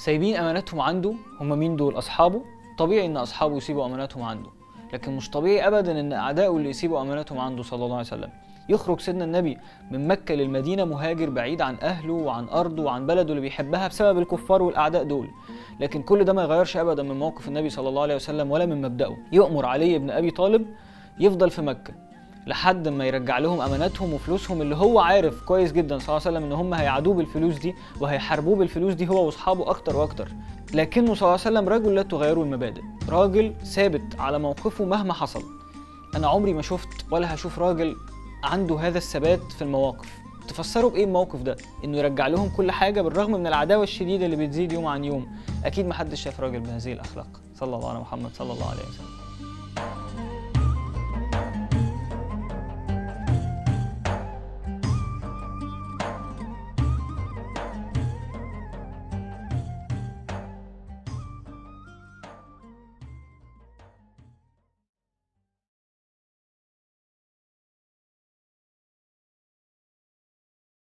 سايبين اماناتهم عنده. هم مين دول؟ اصحابه. طبيعي ان اصحابه يسيبوا اماناتهم عنده، لكن مش طبيعي ابدا ان اعدائه اللي يسيبوا اماناتهم عنده صلى الله عليه وسلم. يخرج سيدنا النبي من مكة للمدينة مهاجر بعيد عن أهله وعن أرضه وعن بلده اللي بيحبها بسبب الكفار والأعداء دول، لكن كل ده ما يغيرش أبدا من موقف النبي صلى الله عليه وسلم ولا من مبدأه. يؤمر علي بن أبي طالب يفضل في مكة لحد ما يرجع لهم أماناتهم وفلوسهم اللي هو عارف كويس جدا صلى الله عليه وسلم إن هم هيعادوه بالفلوس دي وهيحاربوه بالفلوس دي هو وأصحابه أكتر وأكتر. لكنه صلى الله عليه وسلم رجل لا تغيره المبادئ، راجل ثابت على موقفه مهما حصل. أنا عمري ما شفت ولا هشوف راجل عنده هذا الثبات في المواقف. تفسروا بإيه الموقف ده؟ إنه يرجع لهم كل حاجة بالرغم من العداوة الشديدة اللي بتزيد يوم عن يوم. أكيد محدش شاف راجل بهذه الأخلاق. صلى الله على محمد صلى الله عليه وسلم.